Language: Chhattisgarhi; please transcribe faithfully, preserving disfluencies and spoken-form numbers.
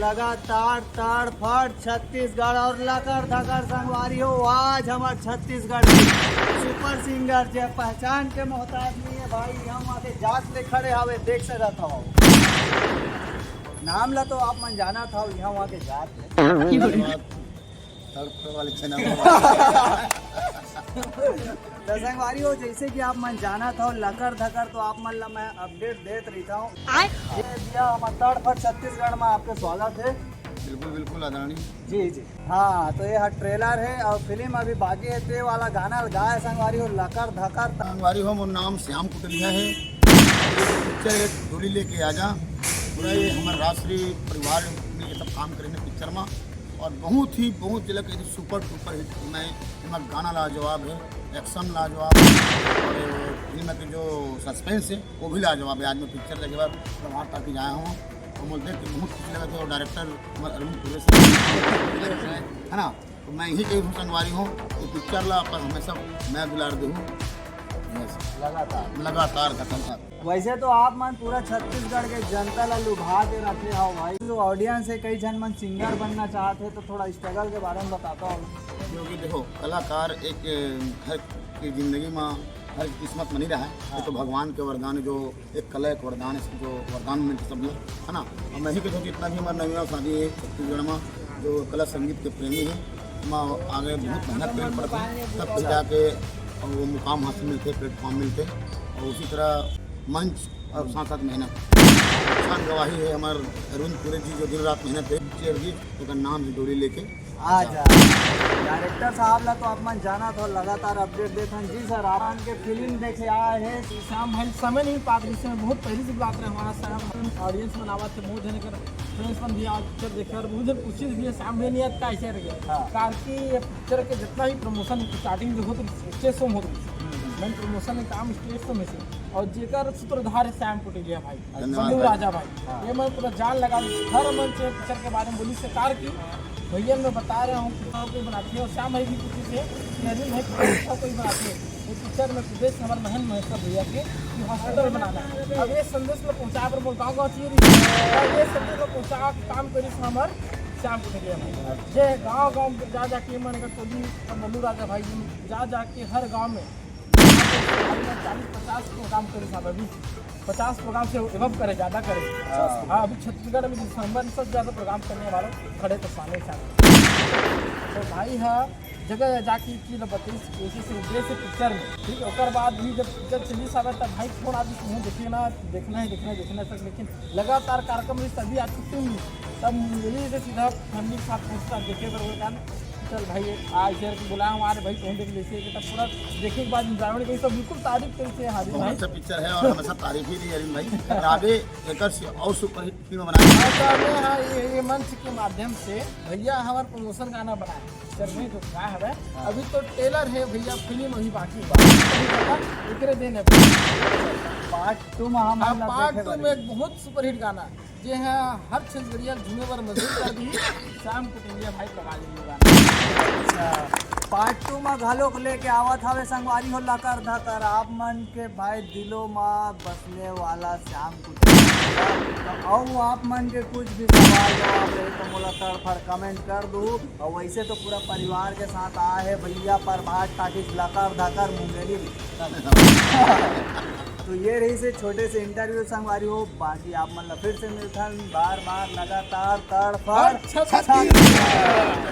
लगातार तड़फड़ छत्तीसगढ़ और लकर धकर संगवारी हो। आज हमर छत्तीसगढ़ के सुपर सिंगर, जे पहचान के मोहताज नहीं है भाई, यहाँ वहाँ के जात ले खड़े हवे, देख सकत हव। नाम ला तो आप मन जानत हव, यहाँ वहाँ के जात ले। तड़फड़ वाले चैनल। तो संगवारी हो, जैसे कि आप मन जानत हव, लकर धकर तो आप मन ला मैं अपडेट देत रहिथव। ये दिया हमर तड़फड़ छत्तीसगढ़ में आपके स्वागत है। बिल्कुल, बिल्कुल आदरणीय। जी, जी। हाँ, तो ये हर ट्रेलर है और फिल्म अभी बाकी है। ते वाला गाना गाए संगवारी हो, लकर धकर। संगवारी हो, मोर नाम श्याम कुटलिया है। ये पिक्चर है डोली लेके आजा। पूरा ये हमर राष्ट्रीय परिवार मिलके सब काम करे ने पिक्चर में। और बहुत ही, बहुत जिला के सुपर डुपर हिट फिल्म है। एमा गाना लाजवाब है, एक्शन लाजवाब है और फिल्म के जो सस्पेंस है वो भी लाजवाब है। आज मैं पिक्चर देखे बाद प्रभात टाकीज आया हूँ, तो मुझे देख के बहुत खुशी लगा थी। और डायरेक्टर हमारे अरविंद पुरेश है ना, तो मैं यही कही हूँ संगवारी हो, तो पिक्चर ला अपन हमेशा मैं दुलार दे हूँ। लगातार। लगातार खतरनाक। वैसे तो आप मन पूरा छत्तीसगढ़ के जनता ला लुभा के रखे हव भाई। जो ऑडियंस है, कई झन मन सिंगर बनना चाहत है, तो थोड़ा स्ट्रगल के बारे में बताता हूँ। क्योंकि देखो, कलाकार एक घर की जिंदगी में हर किस्मत में नहीं रहा है। हाँ। ये तो भगवान के वरदान है, जो एक कला, एक वरदान है, जो वरदान मिलते सब लोग, है ना। और मैं ही कहूँ, जितना भी हमारे नवीन शादी है छत्तीसगढ़ में, जो कला संगीत के प्रेमी है, मैं आगे बहुत मेहनत करना पड़ता है, तब फिर जाके वो मुकाम हासिल मिलते, प्लेटफॉर्म मिलते। और उसी तरह मंच और साथ साथ मेहनत। शान गवाही है हमारे अरविंद पुरी जी, जो दिन रात मेहनत है। जी, तो का नाम है डोली लेके। अच्छा। डायरेक्टर साहब ला तो आप मन जानत हव, लगातार अपडेट देत हन। जी सर, आप मन के फिल्म देखे आए हैं। श्याम भाई समय नहीं पात, विषय में बहुत पहले से बात रहे हमारा श्याम ऑडियंस बनावा थे, बहुत जने कर फ्रेंड्स मन भी आज पिक्चर देखे और बहुत जन पूछे भी है, श्याम भाई नहीं आता ऐसे रह गया। हाँ। कार की ये पिक्चर के जितना भी प्रमोशन स्टार्टिंग जो होत रही, स्टेज शो में होत रही। मैं प्रमोशन के काम स्टेज शो में से, और जेकर सूत्रधार है श्याम कुटेलिया भाई, धन्यवाद मनु भाई। राजा भाई। हाँ। ये मैं पूरा जान लगा, हर मंच में पिक्चर के बारे में बोली सरकार की। भैया मैं बता रहा हूँ कि कोई बनाते हैं, और श्याम भाई भी पूछे थे कि अनिल भाई पिक्चर अच्छा कोई बनाते हैं, ये पिक्चर में प्रदेश हमारे महन महेश्वर भैया के कि हॉस्पिटल बनाना है। अब ये संदेश में पहुँचा पर बोल गाँव गाँव चाहिए रही। अब ये संदेश में पहुँचा काम करी हमारे श्याम कुटेलिया भाई। जे गाँव गाँव जा जाके मन अगर टोली और मनु राजा भाई जी जा जाके हर गाँव में चालीस पचास प्रोग्राम करे साहब, अभी पचास प्रोग्राम से एबव करे, ज़्यादा करे। हाँ। हाँ, अभी छत्तीसगढ़ में दिसंबर में सबसे ज़्यादा प्रोग्राम करने वाला खड़े तो सामने से। तो भाई है, जगह जाके चीज बताइस, ऐसे से उद्देश्य पिक्चर में, ठीक है। ओकर बाद भी जब पिक्चर चली साहब, तब भाई फोन आदि से मुँह देखे ना, देखना है, देखना है, देखना है सर, लेकिन लगातार कार्यक्रम रही, तभी आज छुट्टी मिली। तब मिली से सीधा फैमिली के साथ पहुँचता देखे बर, वो कारण चल भाई, आज यार को बुलाया हमारे भाई, कौन देख लेते हैं, तब पूरा देखे के बाद एंजॉयमेंट करी, सब बिल्कुल तारीफ करी थे हाजिर बहुत भाई। अच्छा पिक्चर है और हमेशा तारीफ ही रही अरविंद भाई। और आगे एकर से और सुपरहिट फिल्म बनाए। हाँ, तो हमें, हाँ, ये, ये मंच के माध्यम से भैया हमारे प्रमोशन गाना बनाए, पिक्चर में जो गाए हवे, हाँ। अभी तो ट्रेलर है भैया, फिल्म अभी बाकी है। एकरे दिन है। पार्ट टू में हम अब लोग पार्ट देखे टू में वाले। एक बहुत सुपरहिट गाना जे ह हर छत्तीसगढ़िया ल झूमे बर मजबूर कर दी। श्याम कुटेलिया भाई कमाल ही गाना। अच्छा, पार्ट टू में घलोक लेके आवत हवे संगवारी हो लकर धकर, आप मन के भाई दिलों में बसने वाला श्याम कुटेलिया। तो अउ आप मन के कुछ भी सवाल जवाब रहे तो मोला तड़फड़ कमेंट कर दू। और वैसे तो पूरा परिवार के साथ आए है भैया प्रभात टाकीज लकर धकर मुंगेली भी। तो ये रही से छोटे से इंटरव्यू संगवारी हो, बाकी आप मन ला फिर से मिलथन बार बार लगातार तड़फड़ और छत्तीसगढ़।